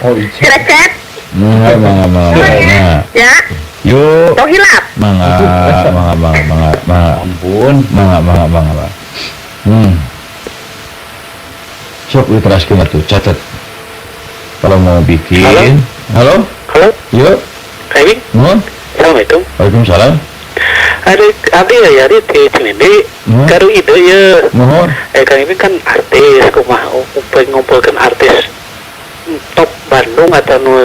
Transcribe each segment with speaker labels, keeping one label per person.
Speaker 1: Oh, iya.
Speaker 2: Recet.
Speaker 3: Mangga, mangga, mangga.
Speaker 2: Ya.
Speaker 3: Yuk.
Speaker 2: Tong hilap.
Speaker 3: Mangga, mangga, mangga, mangga, mangga.
Speaker 1: Ampun.
Speaker 3: Mangga, mangga, mangga, mangga. Sok diteraskeun atuh, catat. Kalau mau bikin.
Speaker 4: Halo?
Speaker 3: Halo?
Speaker 4: Halo?
Speaker 3: Yuk.
Speaker 4: Kang Ibing?
Speaker 3: Nuhun.
Speaker 4: Assalamualaikum.
Speaker 3: Waalaikumsalam.
Speaker 4: Ada abdi ya di Cilindi. Gaduh ide ya.
Speaker 3: Nuhun.
Speaker 4: Kang Ibing kan artis, kumaha ngumpulkeun artis top Bandung atau nu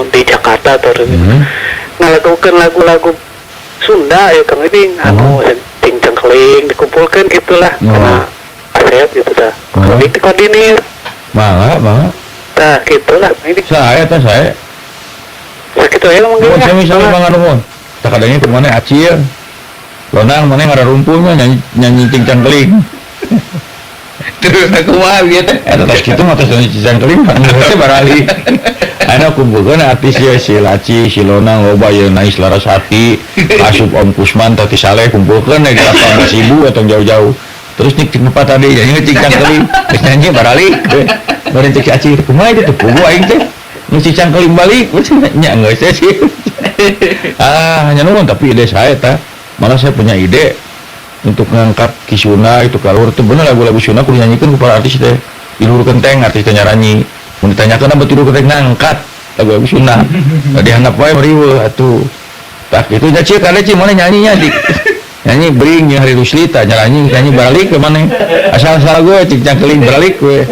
Speaker 4: di Jakarta atau ngalagukeun lagu-lagu Sunda ya Kang Ibing, anu cing cengkeling dikumpulkan gitulah karena aset gitu dah. Kang Ibing dikoordinir.
Speaker 3: Mangga, mangga.
Speaker 4: Nah, gitulah Kang Ibing.
Speaker 3: Saya teh saya.
Speaker 4: Sakitu aya mah.
Speaker 3: Nuhun sami-sami mangga nuhun. Tah kadangnya kumaha acil. Lonang mana ngararumpulnya nyanyi nyanyi cing cangkeling.
Speaker 5: Terus aku mah ieu teh.
Speaker 3: Eta tos kitu mah tos nyanyi cing cangkeling teh barali. Ayeuna kumpulkeun artis ye si Laci, si Lonang loba ye Nais Larasati, asup Om Kusman Tati Saleh kumpulkeun di lapang Sibu atau jauh-jauh. Terus nik cing tempat tadi nyanyi cing cangkeling, geus nyanyi barali. Bari cek si Acil, kumaha itu teh puguh aing teh. Nu cing cangkeling balik, nya geus teh sih. Ah, hanya nuhun tapi ide saya tah. Malah saya punya ide untuk ngangkat Ki Sunda itu keluar itu bener lagu-lagu Sunda kudu nyanyikan ke para artis teh. Di luhur kenteng artis teh nyaranyi. Mun ditanyakeun apa tidur kenteng ngangkat lagu-lagu Sunda. Da dihandap wae meriweuh atuh. Tah kitu nya cieuk kade cieuk mana nyanyinya di. Nyanyi bring jeung Hari Rusli tah nyaranyi nyanyi balik ke mana. Asal salah gue cik cangkeling balik we.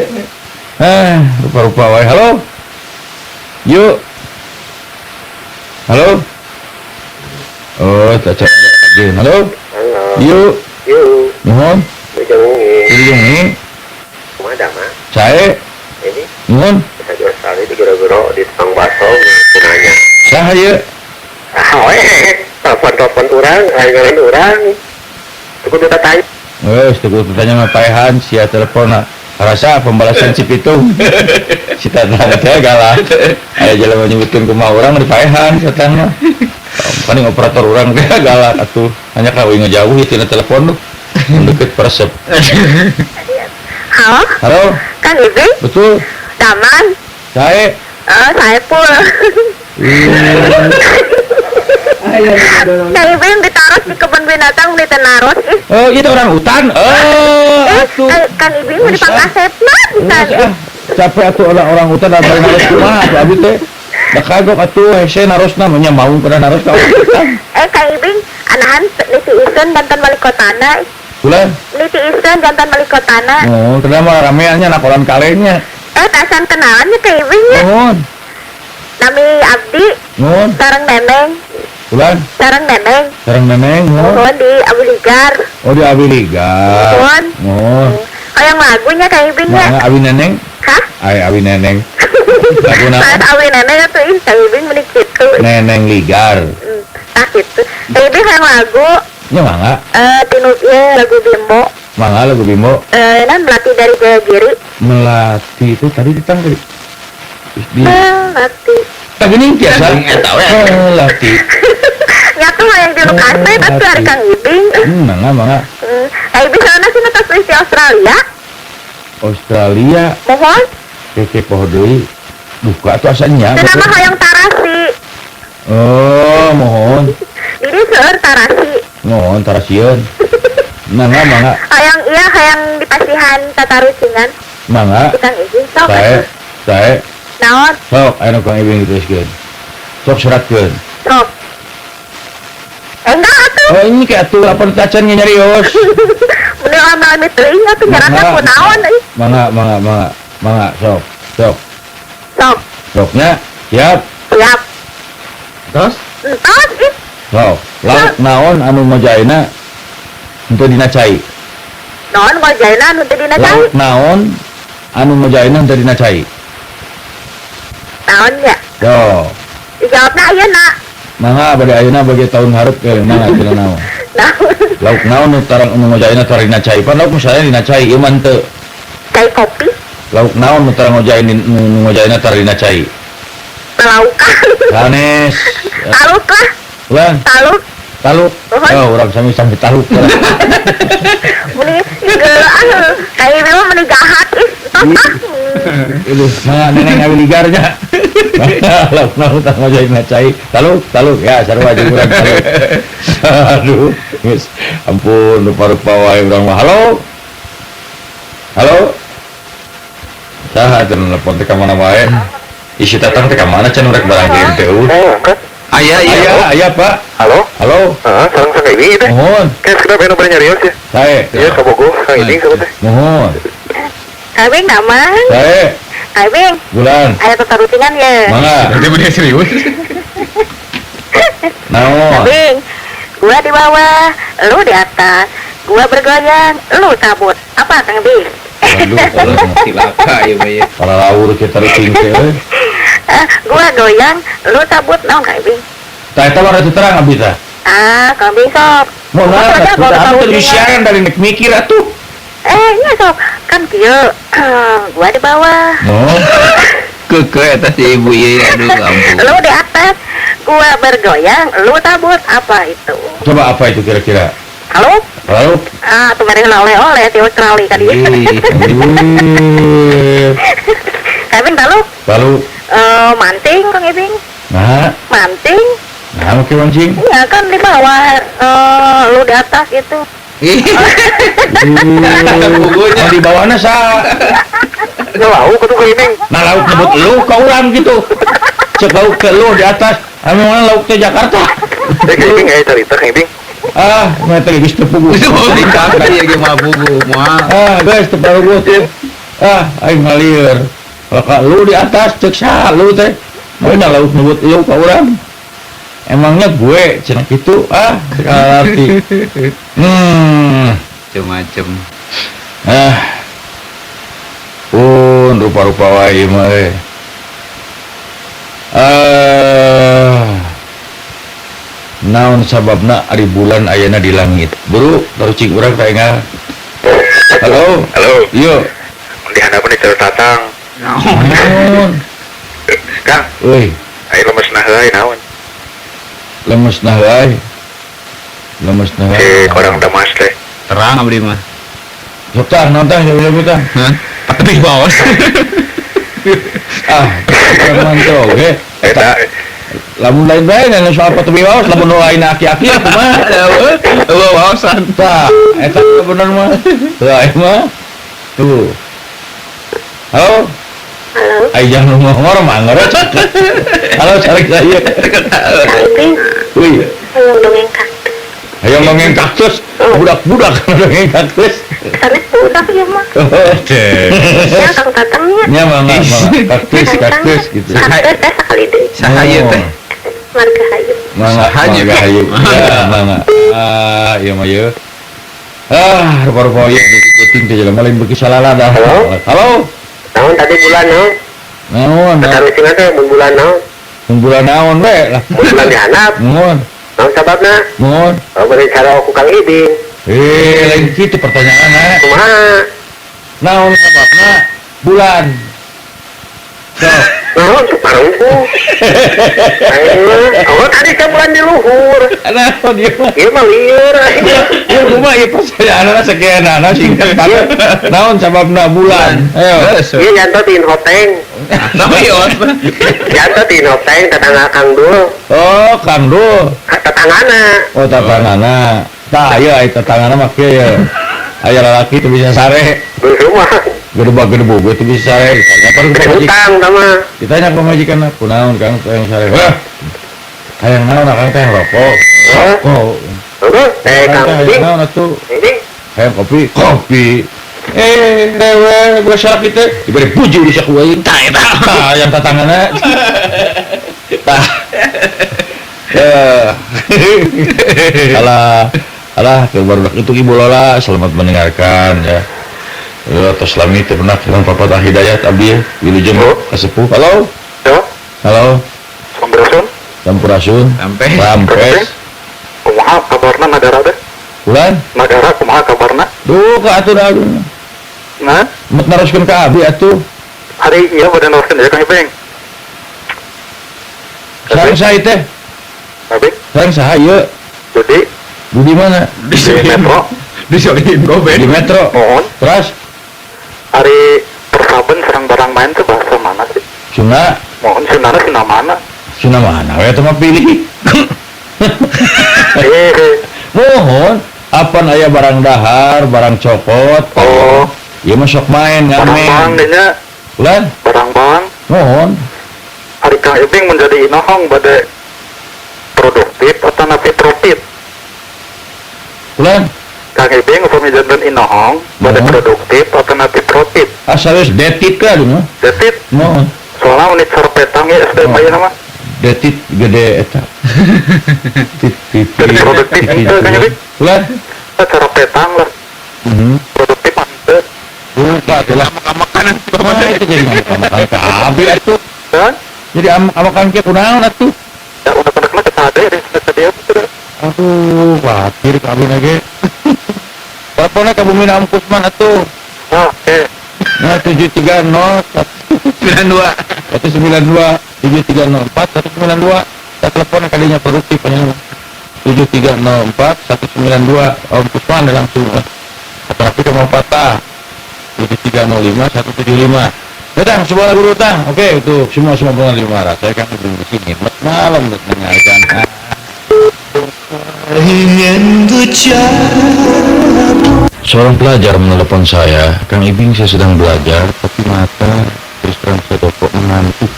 Speaker 3: Ah, rupa-rupa wae. Halo. Yuk. Halo. Oh, tak cek. Halo.
Speaker 4: Halo.
Speaker 3: Yuk.
Speaker 4: Yuk.
Speaker 3: Nuhun.
Speaker 4: Ujungi.
Speaker 3: Ujungi.
Speaker 4: Kumaha damang?
Speaker 3: Sae.
Speaker 4: Ini.
Speaker 3: Nuhun.
Speaker 4: Bisa jual sekali di gero-gero di tukang bakso nanya.
Speaker 3: Saha ieu?
Speaker 4: Ah, we. Telepon-telepon urang, lain-lain urang. Tunggu ditanya.
Speaker 3: Wes, tunggu ditanya mah paehan sia teleponna. Rasa pembalasan si Pitung. Si Tatang teh galak. Aya jelema nyebutkeun kumaha urang dipaehan si Tatang mah. Paling operator urang teh galak atuh. Hanya ka uing ngejauh ieu tina telepon tuh. Deket persep.
Speaker 2: Halo?
Speaker 3: Halo?
Speaker 2: Kang Ibing?
Speaker 3: Betul.
Speaker 2: Taman?
Speaker 3: Sae.
Speaker 2: Oh, Saepul. Kang Ibing ditaros di kebun binatang di Tenaros.
Speaker 3: Oh, itu orang hutan. Oh, atuh.
Speaker 2: Kang Ibing mau dipangkasep mah pisan.
Speaker 3: Capek atuh orang hutan da bari naros kumaha atuh abi teh. Da kagok atuh hese narosna mah nya maung kana naros ka orang hutan.
Speaker 2: Kang Ibing anahan niti isen jantan balik kotana.
Speaker 3: Ulah?
Speaker 2: Niti isen jantan balik kotana.
Speaker 3: Oh, kenapa rameannya anak kolam kalengnya?
Speaker 2: Tasan kenalannya Kang Ibing nya.
Speaker 3: Nuhun.
Speaker 2: Nami Abdi.
Speaker 3: Nuhun.
Speaker 2: Sareng Neneng.
Speaker 3: Ulan?
Speaker 2: Sareng Neneng.
Speaker 3: Sareng Neneng, nuhun.
Speaker 2: Nuhun di Awiligar.
Speaker 3: Oh, di Awiligar.
Speaker 2: Nuhun.
Speaker 3: Nuhun.
Speaker 2: Hayang lagunya Kang Ibing nya.
Speaker 3: Mangga Awi Neneng?
Speaker 2: Hah?
Speaker 3: Ay, Awi Neneng. Lagu naon?
Speaker 2: Saat Awi Neneng atuh ih Kang Ibing meni kitu.
Speaker 3: Neneng Ligar.
Speaker 2: Tah kitu. Kang Ibing hayang lagu.
Speaker 3: Nya mangga.
Speaker 2: Tinu ieu lagu Bimbo.
Speaker 3: Mangga lagu Bimbo.
Speaker 2: Nan Melati dari Jayagiri.
Speaker 3: Melati itu tadi ditang di
Speaker 2: Melati.
Speaker 3: Tak gini biasa. Melati.
Speaker 2: Nyatu hayang di lokasi atuh ari Kang Ibing.
Speaker 3: Mangga mangga.
Speaker 2: Kang Ibing soalna sih tos di Australia.
Speaker 3: Australia.
Speaker 2: Mohon.
Speaker 3: Keke poho deui. Duka atuh asa nya.
Speaker 2: Teu nama hayang tarasi.
Speaker 3: Oh, mohon.
Speaker 2: Jadi seueur tarasi.
Speaker 3: Mohon tarasieun. Mangga mangga.
Speaker 2: Hayang iya hayang dipasihan tatarucingan.
Speaker 3: Mangga.
Speaker 2: Kang Ibing sok.
Speaker 3: Sae, sae.
Speaker 2: Naon?
Speaker 3: Sok anu Kang Ibing diteruskeun. Sok seratkeun.
Speaker 2: Sok. Enggak atuh.
Speaker 3: Oh, ini kayak atuh apa tacan nyarios.
Speaker 2: Meni lama-lami teuing atuh nyaratna kunaon euy.
Speaker 3: Mangga mangga mangga. Mangga sok. Sok.
Speaker 2: Sok.
Speaker 3: Soknya siap.
Speaker 2: Siap.
Speaker 5: Tos?
Speaker 2: Entos ih.
Speaker 3: Sok. Lauk naon anu mojaina henteu dina cai.
Speaker 2: Naon mojaina anu teu dina cai?
Speaker 3: Lauk naon anu mojaina henteu dina cai?
Speaker 2: Naon ya?
Speaker 3: Sok.
Speaker 2: Dijawabna ayeuna.
Speaker 3: Mangga bade ayeuna bagi tahun hareup ke mangga cenah naon.
Speaker 2: Naon?
Speaker 3: Lauk naon nu tarang anu mojaina tara dina cai? Pan lauk misalnya dina cai ieu mah henteu.
Speaker 2: Cai kopi.
Speaker 3: Lauk naon nu tarang ngojain nu ngojaina tara dina cai?
Speaker 2: Laukan.
Speaker 3: Sanes.
Speaker 2: Taluk lah.
Speaker 3: Ulah.
Speaker 2: Taluk.
Speaker 3: Taluk. Oh, urang sami-sami taluk.
Speaker 2: Meni geuleuh ah. Kayak memang meni jahat ih. Tos ah.
Speaker 3: Aduh, mah neneng ngawiligarnya. Laukna utang ngojek cai. Taluk, taluk ya sarua jeung urang taluk. Aduh, geus ampun rupa-rupa wae urang mah. Halo. Halo. Saha teh nelpon teh ka mana wae? Isi tatang teh ka mana can urang barang kieu teh.
Speaker 5: Aya,
Speaker 3: aya, aya Pak.
Speaker 1: Halo.
Speaker 3: Halo.
Speaker 1: Heeh, sareng Kang Ibing teh.
Speaker 3: Mohon.
Speaker 1: Kayak sekedar anu bari nyarios ya.
Speaker 3: Sae.
Speaker 1: Iya, ka Bogor, Kang Ibing saha teh.
Speaker 3: Mohon.
Speaker 2: Kang Ibing damang.
Speaker 3: Sae.
Speaker 2: Kang Ibing.
Speaker 3: Bulan.
Speaker 2: Aya tatarutingan ye.
Speaker 3: Mangga.
Speaker 5: Berarti bener serius.
Speaker 3: Naon?
Speaker 2: Kang Ibing, gua di bawah, lu di atas. Gua bergoyang, lu cabut. Apa Kang Ibing?
Speaker 3: Aduh,
Speaker 5: cilaka ieu mah ye.
Speaker 3: Para laur kita ruting teh euy.
Speaker 2: Gua goyang, lu cabut naon Kang Ibing?
Speaker 3: Tah eta mah rada terang abdi tah.
Speaker 2: Ah, Kang Ibing sok.
Speaker 3: Mun abdi teh siaran dari nek mikir atuh.
Speaker 2: Nya sok kan kieu. Gua di bawah.
Speaker 3: Oh.
Speaker 5: Keke eta si ibu ieu aduh ampun.
Speaker 2: Lu di atas, gua bergoyang, lu cabut. Apa itu?
Speaker 3: Coba apa itu kira-kira?
Speaker 2: Halo?
Speaker 3: Halo?
Speaker 2: Ah, kemarin oleh-oleh di Australia tadi. Kang Ibing lalu?
Speaker 3: Lalu?
Speaker 2: Mancing Kang Ibing.
Speaker 3: Nah.
Speaker 2: Mancing?
Speaker 3: Nah, oke mancing.
Speaker 2: Iya kan di bawah, lu di atas gitu.
Speaker 3: Oh, di bawahnya sa.
Speaker 1: Lauk itu Kang Ibing.
Speaker 3: Nah, lauk nyebut lu ke urang gitu. Cek lauk ke lu di atas. Emang lauk ke Jakarta.
Speaker 1: Kang Ibing aya carita Kang Ibing.
Speaker 3: Ah, mah teh geus teu puguh.
Speaker 5: Dikaka ieu ge mah puguh moal.
Speaker 3: Ah, geus teu puguh teh. Ah, aing ngalieur. Laka lu di atas cek saha lu teh. Mun lauk nyebut lu ka urang. Emangnya gue cenah kitu ah, arti.
Speaker 5: Macem-macem.
Speaker 3: Ah. Pun rupa-rupa wae mah euy. Naon sababna ari bulan ayana di langit. Buru tarucing urang ka engal. Halo.
Speaker 1: Halo.
Speaker 3: Yo.
Speaker 1: Di handapeun di tatang.
Speaker 3: Naon?
Speaker 1: Kang.
Speaker 3: Euy.
Speaker 1: Aya lemesna heula naon?
Speaker 3: Lemesna heula. Lemesna heula.
Speaker 1: Korang Damas teh.
Speaker 5: Terang abdi mah.
Speaker 3: Sok tah naon tah jago-jago tah.
Speaker 5: Hah? Patebih baos.
Speaker 3: Ah, mantap oge.
Speaker 1: Eta
Speaker 3: lamun lain bae nya soal patebih waos lamun nu lain aki-aki kumaha
Speaker 5: eueuh waosan
Speaker 3: tah eta bener mah teu mah tuh. Halo.
Speaker 2: Halo.
Speaker 3: Ai jangan ngomong mangor. Halo cari saya. Wih.
Speaker 2: Hayang dongeng kaktus.
Speaker 3: Hayang dongeng kaktus. Budak-budak dongeng kaktus.
Speaker 2: Sanes budak ieu mah.
Speaker 3: Oke.
Speaker 2: Ya Kang Tatangnya.
Speaker 3: Nya mangga mangga kaktus kaktus gitu.
Speaker 2: Kaktus teh sakali deui.
Speaker 5: Saha ieu teh?
Speaker 2: Marga hayu.
Speaker 3: Mangga marga hayu. Ya mangga. Ah ieu mah ieu. Ah rupa-rupa ieu penting teh jelema lain beuki salala dah.
Speaker 4: Halo.
Speaker 3: Halo.
Speaker 4: Naon tadi bulan naon?
Speaker 3: Naon?
Speaker 4: Tarucingan teh mun bulan naon?
Speaker 3: Mun bulan naon we lah.
Speaker 4: Mun bulan dihandap.
Speaker 3: Mun.
Speaker 4: Naon sababna?
Speaker 3: Mun.
Speaker 4: Oh, bari cara ku Kang Ibing.
Speaker 3: Lain kitu pertanyaanna.
Speaker 4: Kumaha?
Speaker 3: Naon sababna bulan? Sok.
Speaker 4: Naon tuh parungku? Oh, tadi saya bulan di luhur.
Speaker 3: Naon ieu mah?
Speaker 4: Ieu mah lieur.
Speaker 3: Ieu kumaha ieu pertanyaanna sakieu singkat banget. Naon sababna bulan? Ayo.
Speaker 4: Ieu nyanto tin hoteng.
Speaker 5: Naon ieu?
Speaker 4: Nyanto tin hoteng tetangga Kang Dul.
Speaker 3: Oh, Kang Dul.
Speaker 4: Tetanggana.
Speaker 3: Oh, tetanggana. Tah, ieu aya tetanggana mah kieu ye. Aya lalaki teu bisa sare.
Speaker 4: Rumah.
Speaker 3: Gedebag-gedebug teu bisa sare.
Speaker 4: Utang tama.
Speaker 3: Ditanya ku majikan, kunaon Kang teh yang sare? Hah? Hayang naon Kang teh rokok? Rokok.
Speaker 4: Heeh, teh Kang
Speaker 3: Ibing. Naon atuh? Hayang kopi, kopi. Rewe gua salaki teh diberi puji di saku aing. Tah eta. Tah yang tatanganna. Tah. Alah, alah barudak itu Ibu Lola, selamat mendengarkan ya. Atas lami teu pernah kirang papatah hidayat abdi wilujeng kasepuh. Halo.
Speaker 1: Halo.
Speaker 3: Halo.
Speaker 1: Sampurasun.
Speaker 3: Sampurasun. Rampes.
Speaker 1: Kumaha kabarna nagara teh?
Speaker 3: Bulan?
Speaker 1: Nagara kumaha kabarna?
Speaker 3: Duh, ka atuh dah.
Speaker 1: Nah,
Speaker 3: mek naroskeun ka abdi atuh.
Speaker 1: Hari ieu bade naroskeun ieu Kang Ibing.
Speaker 3: Sareng saha teh?
Speaker 1: Abi.
Speaker 3: Sareng saha ieu?
Speaker 1: Budi.
Speaker 3: Budi mana?
Speaker 1: Di Metro.
Speaker 5: Di Metro.
Speaker 1: Mohon.
Speaker 3: Terus
Speaker 1: hari persaben serang barang main
Speaker 3: Sunda.
Speaker 1: Mohon Sundana Sunda mana?
Speaker 3: Sunda mana? We teh mah pilih. Mohon apan aya barang dahar, barang cokot.
Speaker 1: Oh.
Speaker 3: Ieu mah sok main ngamen.
Speaker 1: Barang bang
Speaker 3: Ulan?
Speaker 1: Barang bang.
Speaker 3: Mohon.
Speaker 1: Ari Kang Ibing menjadi inohong bade produktif atau napi profit?
Speaker 3: Ulan?
Speaker 1: Kang Ibing upami janten inohong bade produktif atau napi profit?
Speaker 3: Asal geus detit ka mah.
Speaker 1: Detit?
Speaker 3: Mohon.
Speaker 1: Soalna unit sorpetang ya SD mah ieu mah.
Speaker 3: Detit gede eta. Tit
Speaker 1: produktif itu Kang Ibing.
Speaker 3: Ulan?
Speaker 1: Sorpetang lah. Produktif mah teu.
Speaker 3: Buka atuh lah
Speaker 5: makanan
Speaker 3: itu jadi makan kabeh atuh. Jadi amakan kieu kunaon atuh?
Speaker 1: Ya unek-unekna teu ade di dieu.
Speaker 3: Aduh, khawatir kami lagi. Teleponnya ke Bumi Am Kusman atuh.
Speaker 1: Oke.
Speaker 3: Nah, 730 192 192 7304 192. Saya telepon kalinya produktif hanya 7304 192 Om Kusman langsung. Tapi ke mau patah 7305 175. Datang sebuah lagu utang. Oke, untuk semua pendengar di Mara. Saya kan belum di sini. Malam mendengarkan. Seorang pelajar menelepon saya, Kang Ibing saya sedang belajar, tapi mata terus terang saya kok mengantuk.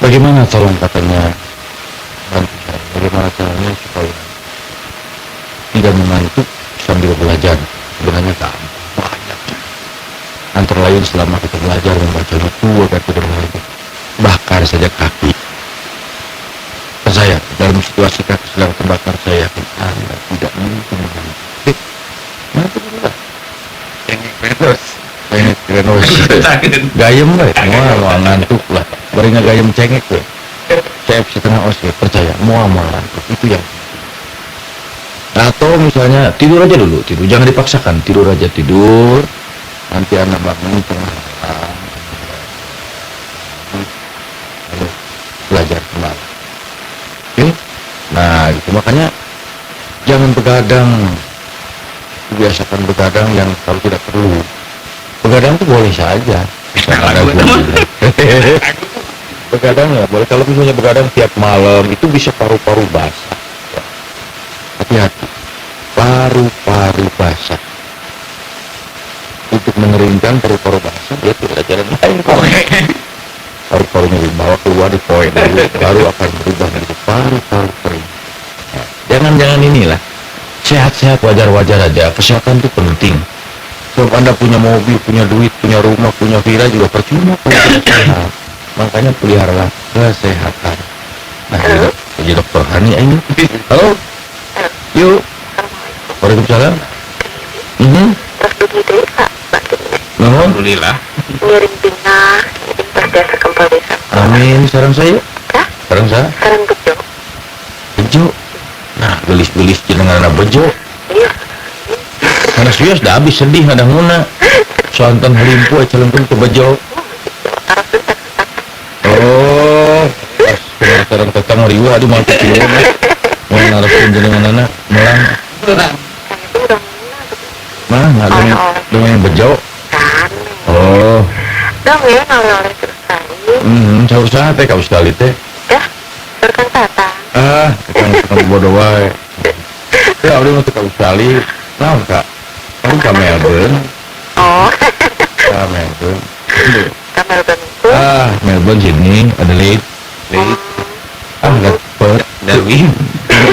Speaker 3: Bagaimana tolong katanya bantu saya, bagaimana caranya supaya tidak mengantuk sambil belajar? Sebenarnya gampang banyak. Antara lain selama kita belajar membaca buku agar tidak mengantuk, bakar saja kaki. Saya dalam situasi kaki sedang terbakar, saya yakin Anda tidak mungkin mengantuk. Ngantuk enggak?
Speaker 5: Cengek terus.
Speaker 3: Cengek terus. Gayem lah, mau ngantuk lah. Barinya gayem cengek we. Cep setengah os we, percaya, mau ngantuk itu yang. Atau misalnya tidur aja dulu, tidur jangan dipaksakan, tidur aja tidur. Nanti Anda bangun tengah malam, lalu belajar kembali. Oke? Nah, gitu makanya jangan begadang. Biasakan begadang yang kalau tidak perlu. Begadang itu boleh saja. Ada begadang ya boleh. Kalau misalnya begadang tiap malam itu bisa paru-paru basah. Hati-hati, paru-paru basah. Untuk mengeringkan paru-paru basah, dia tidak ada jalan lain. Paru-parunya dibawa keluar di poin dulu, baru akan berubah menjadi paru-paru kering. Nah, jangan-jangan inilah. Sehat-sehat wajar-wajar aja. Kesehatan itu penting. Sebab Anda punya mobil, punya duit, punya rumah, punya villa juga percuma kalau tidak sehat. Makanya peliharalah kesehatan. Nah, jadi dokter Hani ini. Halo. Yuk. Waalaikumsalam.
Speaker 2: Terus begitu Kak,
Speaker 5: Alhamdulillah.
Speaker 2: Ngiring bingah, ngiring terbiasa kembali.
Speaker 3: Amin. Sarang saya.
Speaker 2: Hah?
Speaker 3: Sarang saya.
Speaker 2: Sarang bejo.
Speaker 3: Bejo. Nah, gelis-gelis jenengan bejo.
Speaker 2: Iya.
Speaker 3: Karena serius dah habis sedih ada nguna. Soanten halimpu celengkeun ke bejo. Oh, pas sareng tetang riweuh aduh mah kecil. Mau naroskeun jenenganna melang. Mah ngadongeng dongeng bejo. Oh.
Speaker 2: Dongeng oleh-oleh terus kali.
Speaker 3: Saur saha teh ka Australia teh?
Speaker 2: Ya, saur Kang Tatang.
Speaker 3: Ah, kang bodoh wae. Ya abdi mah teu ka Australia. Naon Kak? Kamu ka Melbourne.
Speaker 2: Oh.
Speaker 3: Ka Melbourne.
Speaker 2: Ka Melbourne.
Speaker 3: Ah, Melbourne sini, Adelaide. Adelaide. Ah, Perth, Darwin.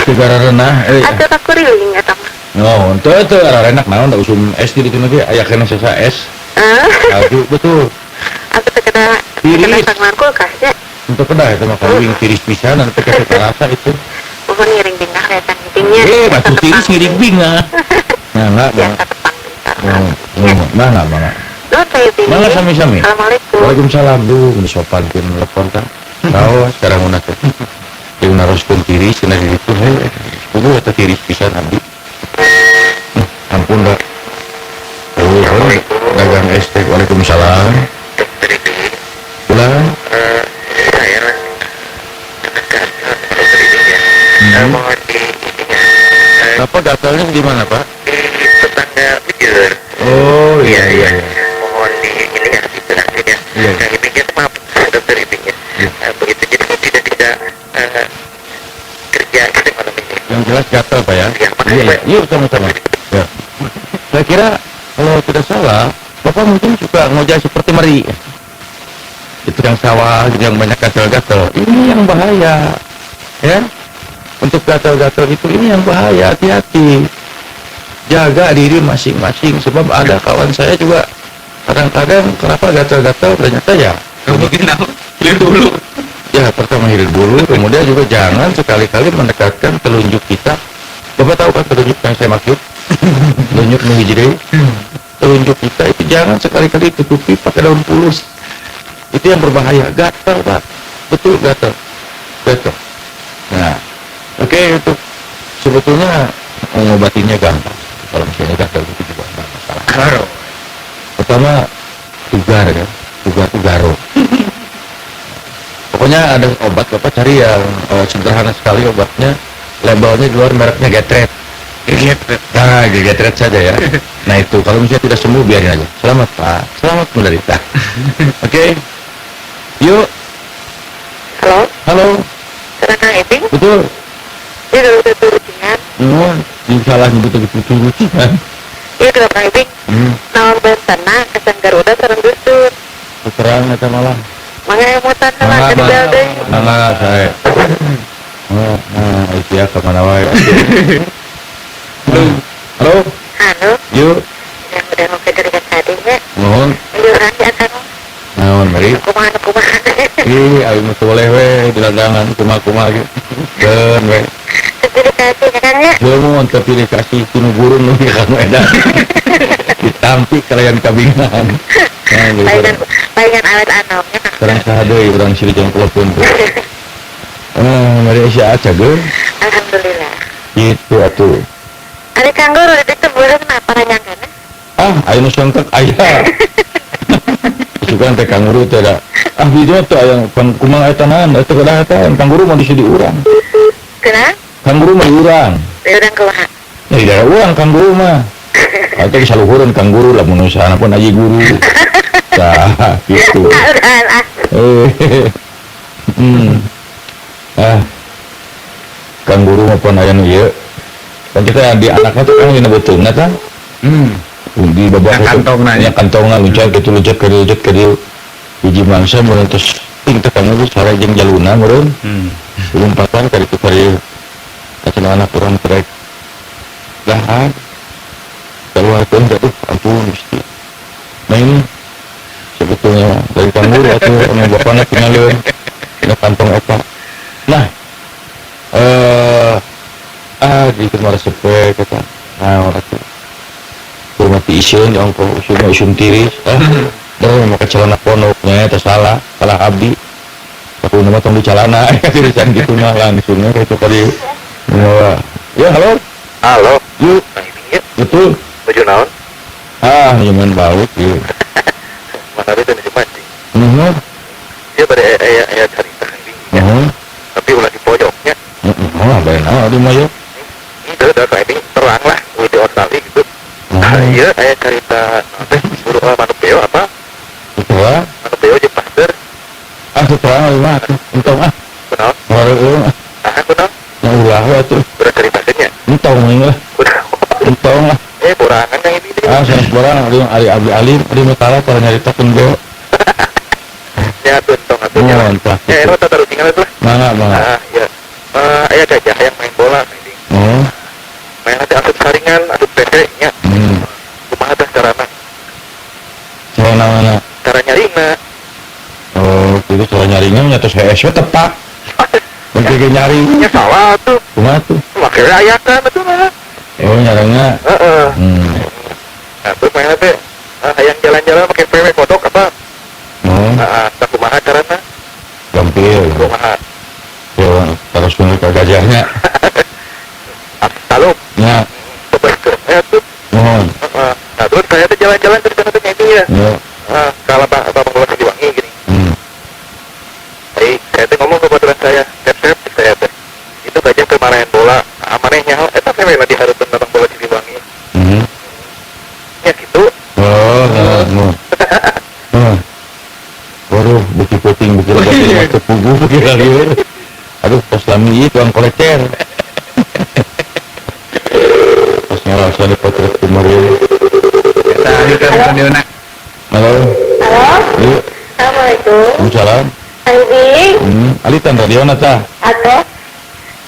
Speaker 3: Negara renah.
Speaker 2: Atuh ka kuriling eta mah.
Speaker 3: No, teu teu arenak naon da usum es di ditu ge aya keneh sesa es. Salju betul.
Speaker 2: Aku teh kena sanglar kulkas nya.
Speaker 3: Untuk kedah eta mah kawin tiris pisan anu teh karasa itu.
Speaker 2: Mohon ngiring bingah ya Kang Ibingnya.
Speaker 3: Batu tiris ngiring bingah. Nah, enggak,
Speaker 2: biasa tepang bentar.
Speaker 3: Nah, nah, mangga.
Speaker 2: Nuhun Kang Ibing.
Speaker 3: Mangga sami-sami.
Speaker 2: Assalamualaikum.
Speaker 3: Waalaikumsalam. Duh, geus sopan pun telepon kan. Tahu sekarang una teh. Jeung naroskeun tiris cenah di ditu heuh. Kudu eta tiris pisan abdi. Ampun dah. Oh, dagang es teh. Waalaikumsalam. Pulang.
Speaker 1: Saya mohon di
Speaker 3: Apa gatalnya di mana, Pak?
Speaker 1: Di tetangga Bujur.
Speaker 3: Oh, iya iya.
Speaker 1: Mohon di ini ya, dijelasin ya.
Speaker 3: Iya.
Speaker 1: Kang Ibing ya, maaf, Dokter
Speaker 3: gatal Pak ya. Iya, yuk sama-sama. Ya. Saya kira kalau tidak salah, Bapak mungkin suka ngojek seperti meri. Itu yang sawah, yang banyak gatal-gatal. Ini yang bahaya, ya. Untuk gatal-gatal itu ini yang bahaya, hati-hati. Jaga diri masing-masing. Sebab ada kawan saya juga kadang-kadang kenapa gatal-gatal ternyata ya.
Speaker 5: Mungkin hilir bulu.
Speaker 3: Ya, pertama hilir bulu, kemudian juga jangan sekali-kali mendekatkan telunjuk kita. Bapak tahu kan telunjuk yang saya maksud? Telunjuk menghijri. Telunjuk kita itu jangan sekali-kali tutupi pakai daun pulus. Itu yang berbahaya, gatal Pak. Betul gatal. Gatal. Nah, oke, itu sebetulnya mengobatinya gampang. Kalau misalnya gatal itu juga nggak masalah.
Speaker 5: Garo.
Speaker 3: Pertama tugar ya, tugar itu garo. Pokoknya ada obat, Bapak cari yang sederhana sekali obatnya, labelnya di luar mereknya Getret. Getret. Nah, Getret saja ya. Nah itu, kalau misalnya tidak sembuh biarin aja. Selamat Pak, selamat menderita. Oke, yuk.
Speaker 2: Halo.
Speaker 3: Halo.
Speaker 2: Kang Iping.
Speaker 3: Betul.
Speaker 2: Ini dulu rucingan.
Speaker 3: Oh, salah nyebut betul rucingan.
Speaker 2: Iya, kenapa Kang Iping? Naon bentana kesan Garuda sareng dusun.
Speaker 3: Terang eta malah.
Speaker 2: Mangga emutan lah ke digal deui.
Speaker 3: Mangga sae. Nah, itu ya kemana wae. Halo.
Speaker 2: Halo.
Speaker 3: Yuk.
Speaker 2: Yang udah mau ke dari tadi nya.
Speaker 3: Mohon.
Speaker 2: Liuran ya Kang.
Speaker 3: Naon mari?
Speaker 2: Kumaha kumaha.
Speaker 3: Ih, aing mah boleh we di ladangan kumaha-kumaha ge. Keun we.
Speaker 2: Terpilih kasih ya Kang ya.
Speaker 3: Mun terpilih kasih tinu gurun nu ka nu edan. Ditampi kalian kabingan.
Speaker 2: Palingan palingan awet anomnya.
Speaker 3: Terang saha deui urang silih jeung telepon tuh. Mari sia cager.
Speaker 2: Alhamdulillah.
Speaker 3: Gitu atuh.
Speaker 2: Ari Kang Guru itu boleh kenapa nanyangkeun?
Speaker 3: Ah, aya nu songkek aya. Sugan teh Kang Guru teh da. Ah, di dieu teh aya kumaha eta naon eta kedah eta Kang Guru mah di di urang.
Speaker 2: Kenapa?
Speaker 3: Kang Guru mah di urang.
Speaker 2: Di urang kumaha?
Speaker 3: Ya di daerah urang Kang Guru mah. Atau saluhureun Kang Guru lamun usahana pun aji guru. Tah, gitu. Ah. Kang Guru mah pun aya nu ieu. Kan kita di anaknya tuh kan dina beuteungna tah. Di babak
Speaker 5: kantongna
Speaker 3: nya kantongna loncat kitu loncat ka dieu loncat ka dieu. Hiji mangsa meureun tos ting teh kang sare jeung jaluna meureun. Lompatan ka ditu ka dieu. Kacana anak urang trek. Dahar. Keluarkeun teh ampun Gusti. Nah ini sebetulnya dari Kang Guru atuh anu bapana tinggalieun dina kantong eta. Nah, di mah resep we kata. Nah, atuh. Mati iseun ongko usulna isun tiris. Dah make celana pondoknya eta salah, salah abdi. Sakudu mah tong di celana tirisan kitu mah langsung we kitu ka dieu. Ya, halo.
Speaker 1: Halo.
Speaker 3: Yuk. Betul.
Speaker 1: Baju naon?
Speaker 3: Ah, nyaman baut ieu.
Speaker 1: Mana teh nuju mancing.
Speaker 3: Nuhun.
Speaker 1: Ieu bade aya carita Kang Ibing.
Speaker 3: Nuhun.
Speaker 1: Tapi ulah di pojoknya.
Speaker 3: Heeh, bae naon di mah yeuh.
Speaker 1: Henteu da Kang Ibing terang lah di Australia gitu. Iya, aya carita teh guru manuk beo apa?
Speaker 3: Betul.
Speaker 1: Manuk beo jeung pasteur.
Speaker 3: Ah, terang euy mah atuh. Entong ah.
Speaker 1: Kunaon?
Speaker 3: Heureun ah.
Speaker 1: Ah, kunaon?
Speaker 3: Nya ulah we atuh.
Speaker 1: Urang caritakeun nya.
Speaker 3: Entong we lah. Entong lah.
Speaker 1: Borangan yang ini.
Speaker 3: Ah, sanes borangan ari ari abdi alim, ari nu tara tara nyaritakeun beo.
Speaker 1: Ya atuh entong atuh nya. Ya, eta tata tinggal atuh.
Speaker 3: Mangga, mangga.
Speaker 1: Ah, iya. Aya gajah yang main bola ini.
Speaker 3: Oh.
Speaker 1: Main nanti asup saringan, asup tete nya. Kumaha tah carana?
Speaker 3: Cara mana?
Speaker 1: Cara nyaringna.
Speaker 3: Oh, itu cara nyaringna nya tos hees we tepak. Mun ge nyaring.
Speaker 1: Nya salah atuh.
Speaker 3: Kumaha tuh?
Speaker 1: Make ayakan atuh mah.
Speaker 3: Oh, nyaringna.
Speaker 1: Heeh. Nah, terus main teh hayang jalan-jalan make PW kodok apa?
Speaker 3: Oh.
Speaker 1: Heeh, tah kumaha carana?
Speaker 3: Gampil.
Speaker 1: Kumaha?
Speaker 3: Ya, terus ka gajahnya.
Speaker 1: Taluk.
Speaker 3: Ya.
Speaker 1: Ya tuh.
Speaker 3: Mohon.
Speaker 1: Nah, terus saya tuh jalan-jalan terus sana tuh ini ya.
Speaker 3: Ya.
Speaker 1: Kalau Bapak bola Siliwangi gini. Baik, saya tuh ngomong ke baturan saya, sep saya teh. Itu gajah kemarahan bola, amanehnya eta teh we di hareupeun babang bola Siliwangi. Ya gitu.
Speaker 3: Oh, heeh. Waduh, beuki peuting beuki loba teu puguh beuki lieur. Aduh, tos lami ieu tuang kolecer. Ngarasa di potret kemarin. Halo.
Speaker 2: Halo.
Speaker 3: Iya.
Speaker 2: Assalamualaikum.
Speaker 3: Waalaikumsalam.
Speaker 2: Abi.
Speaker 3: Alitan radio nata.
Speaker 2: Atau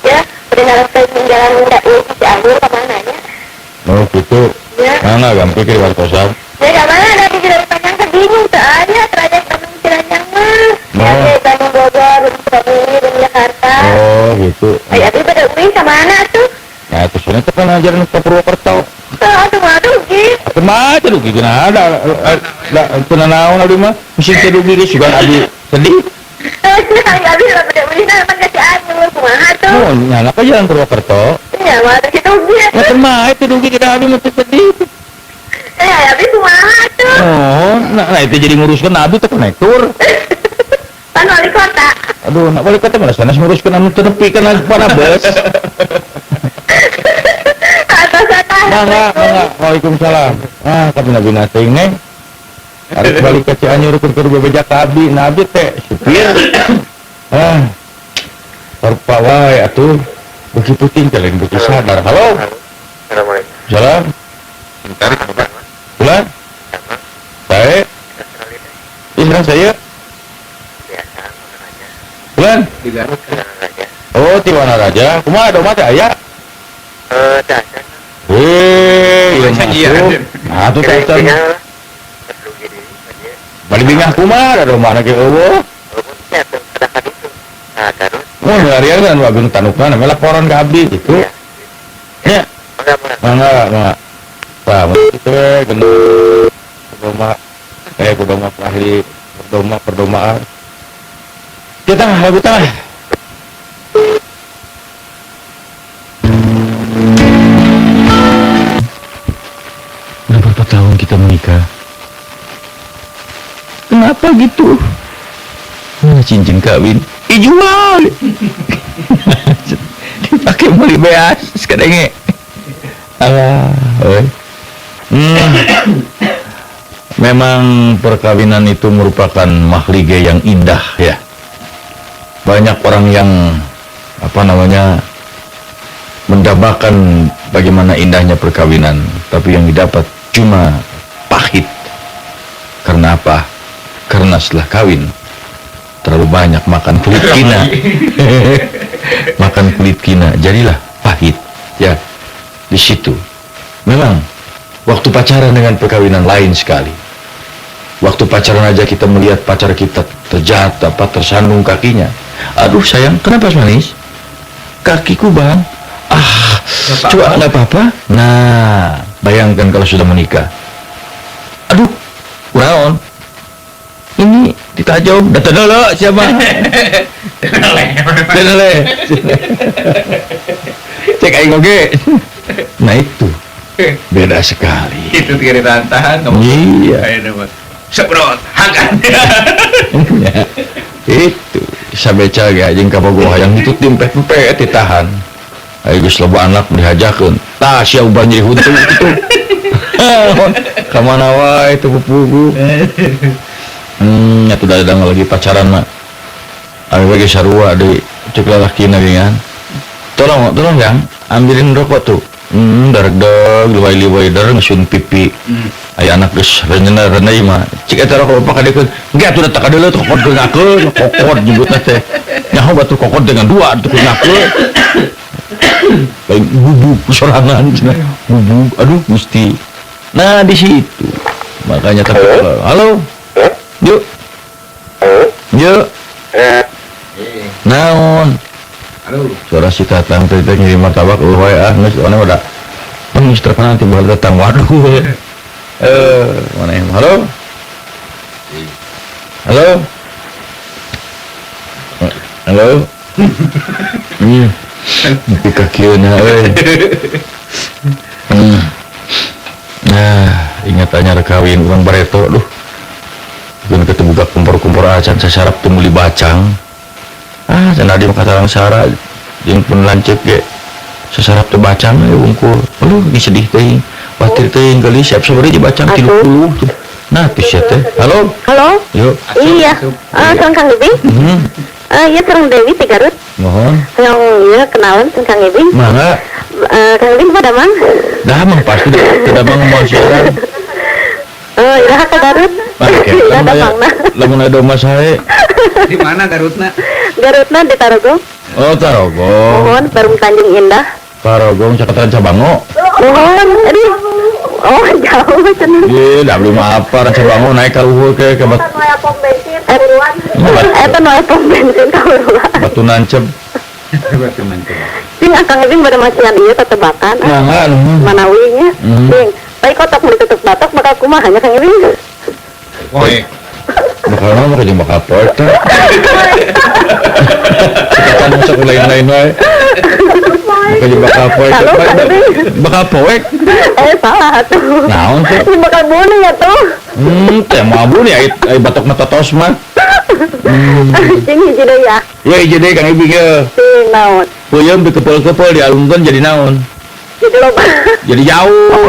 Speaker 2: ya, udah harus jalan udah Cianjur ke mana ya?
Speaker 3: Oh gitu.
Speaker 2: Ya.
Speaker 3: Mana gampang ke wartosan?
Speaker 2: Ya ke mana ada di Jalan Panjang bingung soalnya trayek Bandung Ciranjang mah.
Speaker 3: Oh.
Speaker 2: Ya, Bandung Bogor, Sukabumi, Bandung Jakarta.
Speaker 3: Oh gitu.
Speaker 2: Ay, abi pada uwi ke mana tuh?
Speaker 3: Nah, terus ini tuh kan ajaran ke Purwokerto.
Speaker 2: Oh, tuh mah rugi.
Speaker 3: Kumaha teh rugi geuna ada da naon abdi mah mesin teh rugi geus sugan abdi sedih.
Speaker 2: Ay, abi udah pada uwi nah kan ke Cianjur kumaha tuh?
Speaker 3: Oh, nyana ka jalan Purwokerto.
Speaker 2: Iya, mah teh rugi.
Speaker 3: Nah, kumaha teh rugi kita abdi mah teh sedih.
Speaker 2: Eh, abi kumaha tuh?
Speaker 3: Oh, nah itu jadi nguruskeun abdi teh konektur.
Speaker 2: Kan wali kota.
Speaker 3: Aduh, nak wali kota mana sanes nguruskeun anu teu nepi kana bus. Mangga, mangga. Waalaikumsalam. Ah, kami nabi teuing neng. Arek balik ke Cianjur keur bebeja ka abdi, nah abdi teh supir. Ah. Rupa wae atuh. Beuki puting teh lain beuki sadar. Halo.
Speaker 1: Assalamualaikum.
Speaker 3: Salam.
Speaker 1: Bentar, Bapak.
Speaker 3: Bulan. Baik. Ih, saya.
Speaker 1: Biasa, Wanaraja.
Speaker 3: Bulan.
Speaker 5: Di Garut.
Speaker 1: Wanaraja.
Speaker 3: Oh, di Wanaraja. Kumaha domba teh aya?
Speaker 1: Teh acan.
Speaker 3: Hei, iya masuk. Nah, tuh teh acan. Bali bingah kumaha da domba ge eueuh.
Speaker 1: Nah, Garut.
Speaker 3: Oh, larian kan abdi tanukna namanya laporan ka abdi gitu. Ya. Mangga, mangga. Tah, kitu we gendut. Doma. Doma ahli perdoma perdomaan. Kita lagu tah. Udah berapa tahun kita menikah? Kenapa gitu? Mana cincin kawin? Dijual. Dipakai beli beas kadenge. Alah, oi. Memang perkawinan itu merupakan mahligai yang indah ya. Banyak orang yang mendambakan bagaimana indahnya perkawinan, tapi yang didapat cuma pahit. Karena apa? Karena setelah kawin terlalu banyak makan kulit kina. Makan kulit kina, jadilah pahit ya. Di situ memang waktu pacaran dengan perkawinan lain sekali. Waktu pacaran aja kita melihat pacar kita terjatuh, tersandung kakinya. Aduh sayang, kenapa manis? Kakiku bang. Ah, coba nggak apa-apa. Nah, bayangkan kalau sudah menikah. Aduh, kurang. Ini ditajam, datang dulu siapa? Tenele. Cek aing oge. Nah itu beda sekali.
Speaker 5: Itu tidak ditahan.
Speaker 3: Iya.
Speaker 5: Seprot, hakan.
Speaker 3: Ya, itu sabeca ge jeung kabogoh hayang itu timpet-empet ditahan. Ayo geus loba anak dihajakeun. Tah sia ubar nyeri huntu kitu. Ka mana wae teu pupugu. Atuh dadang lagi pacaran mah. Ayo ge sarua deui cek lalakina geuningan. Tolong, tolong yang ambilin rokok tuh. Dareg-deg liwai-liwai der ngeusun pipi. Aya anak geus renyena-renai mah. Cik eta rokok bapak kadiekeun. Engke atuh da takadeuleu kokod geungakeun, kokod nyebutna teh. Nyaho batu kokod dengan dua atuh geungakeun. Lain bubuk sorangan cenah. Bubuk aduh mesti. Nah di situ. Makanya tapi halo. Yuk. Yuk. Naon? Suara si tatang teh ngirim martabak eueuh wae ah geus mana udah. Geus terkenal nanti bakal datang. Waduh. Mana yang halo? Halo? Halo? Nepi ka kieu nya euy. Nah, ingat anyar kawin urang bareto duh. Keun ketemu buka kumpor-kumpor acan sasarap teu meuli bacang. Ah, cenah di katarang sara jeung pun lanceuk ge sasarap teu bacang we wungkul. Aduh, geus sedih teuing. Watir teuing geulis siap sabari di bacang 30. Nah, teu sia teh. Halo?
Speaker 2: Halo?
Speaker 3: Yuk.
Speaker 2: Iya. Sareng Kang Ibing. Iya sareng Dewi ti Garut.
Speaker 3: Mohon.
Speaker 2: Yang ieu kenalan sareng Kang Ibing.
Speaker 3: Mangga.
Speaker 2: Kang Ibing pada mang?
Speaker 3: Dah mang pasti tidak mang mau siaran.
Speaker 2: Oh, iraha ka Garut.
Speaker 3: Lamun aya domba sae.
Speaker 5: Di mana Garutna?
Speaker 2: Garutna di Tarogong.
Speaker 3: Oh, Tarogong.
Speaker 2: Mohon Perum Tanjung Indah.
Speaker 3: Tarogong caketan Cabango.
Speaker 2: Mohon, aduh. Oh, jauh cenah.
Speaker 3: Ieu da abdi mah apa Rancabango naik ka luhur ke ke
Speaker 2: Eta nu aya pom bensin kahuruan. Eta nu aya pom bensin kahuruan.
Speaker 3: Batu nancep.
Speaker 5: Batu nancep.
Speaker 2: Sing Akang Ibing bade masihan ieu tetebakan.
Speaker 3: Mangga
Speaker 2: Manawi nya. Sing, tapi kotok mun ditutup batok bakal kumaha nya Kang Ibing?
Speaker 5: Poek.
Speaker 3: Bakal naon bakal jeung bakal poek teh. Sekatan sok lain-lain wae. Bakal bakal poek. Bakal poek.
Speaker 2: Salah tuh.
Speaker 3: Naon tuh?
Speaker 2: Bakal bunuh ya tuh.
Speaker 3: Teh moal bunuh ya ai batok mah totos mah.
Speaker 2: Cing hiji deui ya.
Speaker 3: Ya hiji deui Kang Ibing ye.
Speaker 2: Cing naon?
Speaker 3: Peuyeum dikepel-kepel dialungkeun jadi naon?
Speaker 2: Jadi loba.
Speaker 3: Jadi jauh.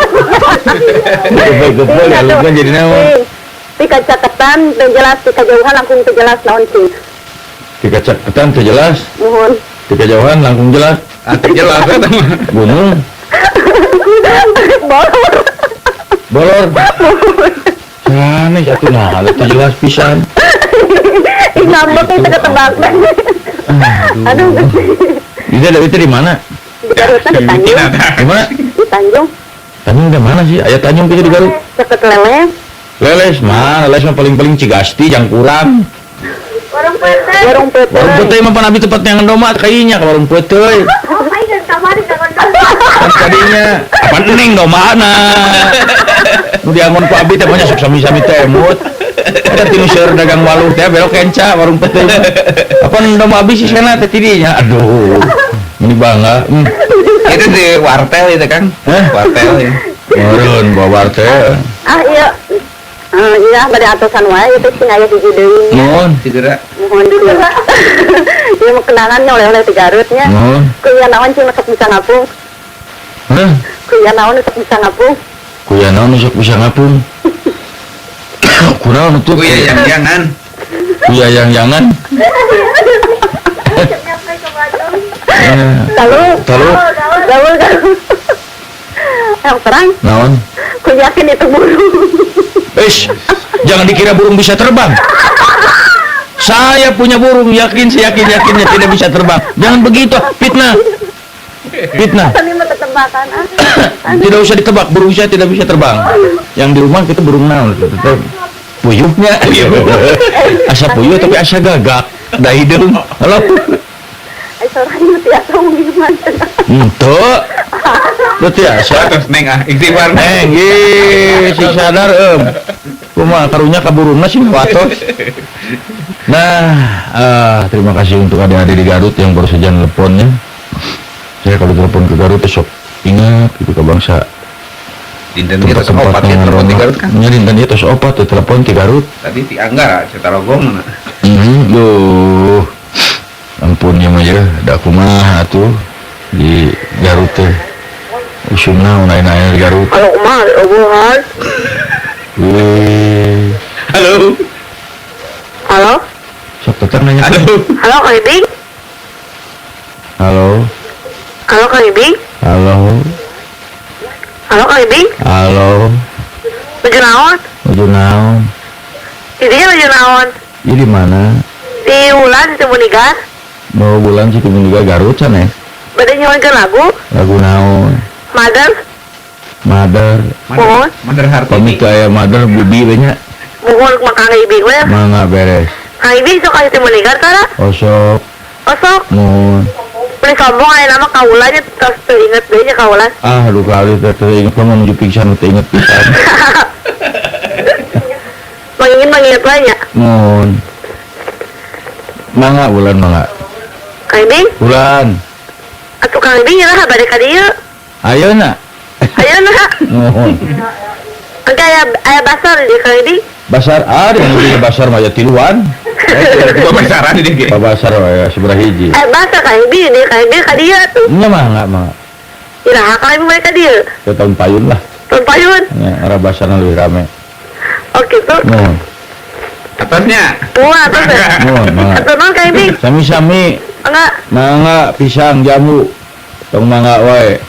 Speaker 3: Dikepel-kepel dialungkeun jadi naon?
Speaker 2: Tika caketan teu jelas, tika jauhan langkung teu jelas naon cing.
Speaker 3: Tika caketan teu jelas.
Speaker 2: Muhun.
Speaker 3: Tika jauhan langkung jelas.
Speaker 5: Ah, teu jelas eta mah.
Speaker 3: Gunung.
Speaker 2: Bolor.
Speaker 3: Bolor. Aneh atuh nah, teu jelas pisan.
Speaker 2: Ih ngambek itu ketebak. Aduh.
Speaker 3: Itu di mana?
Speaker 2: Di Garut di Tanjung.
Speaker 3: Di mana?
Speaker 2: Di Tanjung.
Speaker 3: Tanjung di mana sih? Aya Tanjung gitu di Garut.
Speaker 2: Deket Leles.
Speaker 3: Leles mah, Leles mah paling-paling Cigasti, Jangkurang.
Speaker 2: Warung Peuteuy. Warung Peuteuy.
Speaker 3: Warung Peuteuy mah pan abi tempat yang domba kayaknya ke warung Peuteuy.
Speaker 2: Oh, aing kamari jangan domba.
Speaker 3: Kan tadinya apa ning dombana. Nu diangon ku abi teh mah sok sami-sami teh emut. Eta tinu seueur dagang waluh teh belok kenca warung Peuteuy. Apa domba abi sih sana teh tidinya. Aduh. Ini bangga.
Speaker 5: Itu di wartel itu Kang.
Speaker 3: Hah?
Speaker 5: Wartel ya.
Speaker 3: Meureun bawa wartel.
Speaker 2: Ah iya. Iya, bade atosan wae itu sing aya hiji deui.
Speaker 3: Nuhun,
Speaker 5: cedera.
Speaker 2: Nuhun cedera. Ieu mah kenangannya oleh-oleh ti Garutnya.
Speaker 3: Nuhun.
Speaker 2: Kuya naon cing sok bisa ngapung?
Speaker 3: Hah?
Speaker 2: Kuya naon sok bisa ngapung?
Speaker 3: Kuya naon sok bisa ngapung? Kunaon tuh?
Speaker 5: Kuya yang jangan.
Speaker 3: Kuya yang jangan.
Speaker 2: Talu.
Speaker 3: Talu.
Speaker 2: Talu. Yang terang.
Speaker 3: Naon?
Speaker 2: Ku yakin itu burung.
Speaker 3: Eish, jangan dikira burung bisa terbang. Saya punya burung, yakin seyakin-yakinnya tidak bisa terbang. Jangan begitu, fitnah. Fitnah. Tidak usah ditebak, burung saya tidak bisa terbang. Yang di rumah kita burung naon? Puyuhnya. Asa puyuh tapi asa gagak. Da hideung. Halo. Henteu. Teu tiasa.
Speaker 5: Terus neng ah, istighfar.
Speaker 3: Neng, ye, sing sadar eum. Kumaha karunya ka burungna sing watos. Nah, terima kasih untuk adik-adik di Garut yang baru saja nelponnya. Saya kalau telepon ke Garut besok ingat gitu ke bangsa.
Speaker 5: Dinten ieu tos opat ya telepon di Garut kan?
Speaker 3: Nya dinten ieu tos opat ya telepon di Garut.
Speaker 5: Tadi ti Anggara Cetarogong.
Speaker 3: Duh. Ampun ya mah ya, da kumaha atuh di Garut teh. Usumna naon-naon di Garut.
Speaker 2: Halo, mah, hubungan.
Speaker 5: Halo.
Speaker 2: Halo.
Speaker 3: Sok tetang nanya.
Speaker 5: Halo.
Speaker 2: Halo, Kang Ibing.
Speaker 3: Halo.
Speaker 2: Halo, Kang Ibing.
Speaker 3: Halo.
Speaker 2: Halo, Kang Ibing.
Speaker 3: Halo.
Speaker 2: Nuju naon?
Speaker 3: Nuju naon?
Speaker 2: Idinya nuju naon?
Speaker 3: Ini di mana?
Speaker 2: Di Wulan Cimuniga.
Speaker 3: Mau Wulan Cimuniga Garut sana ya?
Speaker 2: Bade nyuwunkeun lagu.
Speaker 3: Lagu naon?
Speaker 2: Mother.
Speaker 3: Mother.
Speaker 2: Mohon.
Speaker 5: Mother Hartini.
Speaker 3: Pamit aya Mother Bubi we nya.
Speaker 2: Mohon mah Kang Ibing we.
Speaker 3: Mangga beres.
Speaker 2: Kang Ibing sok ka Cimuniga tara?
Speaker 3: Osok.
Speaker 2: Osok.
Speaker 3: Mohon.
Speaker 2: Beli sombong aya nama kaulanya terus teu inget deui nya kaulan.
Speaker 3: Ah, aduh kali teh teu inget mah menuju pingsan teu inget pisan.
Speaker 2: Mangingin manginget wae nya.
Speaker 3: Mohon. Mangga Wulan mangga.
Speaker 2: Kang Ibing?
Speaker 3: Wulan.
Speaker 2: Atuh Kang Ibing nyerah bade ka dieu.
Speaker 3: Ayeuna.
Speaker 2: Ayeuna.
Speaker 3: Mohon.
Speaker 2: Engke aya basar di Kang Ibing.
Speaker 3: Basar ah di basar mah aya tiluan.
Speaker 5: Babasaran di dieu.
Speaker 3: Babasar aya sabaraha hiji.
Speaker 2: Basar Kang Ibing di Kang Ibing ka dieu atuh.
Speaker 3: Nya mangga mangga.
Speaker 2: Iraha Kang Ibing bade ka dieu?
Speaker 3: Ke tahun payun lah.
Speaker 2: Tahun payun.
Speaker 3: Nya arah basarna leuwih rame.
Speaker 2: Oh gitu.
Speaker 3: Mohon.
Speaker 5: Atasnya.
Speaker 2: Wah, atas ya.
Speaker 3: Mohon, mangga.
Speaker 2: Atur naon Kang Ibing?
Speaker 3: Sami-sami.
Speaker 2: Enggak.
Speaker 3: Mangga pisang jamu. Tong mangga wae.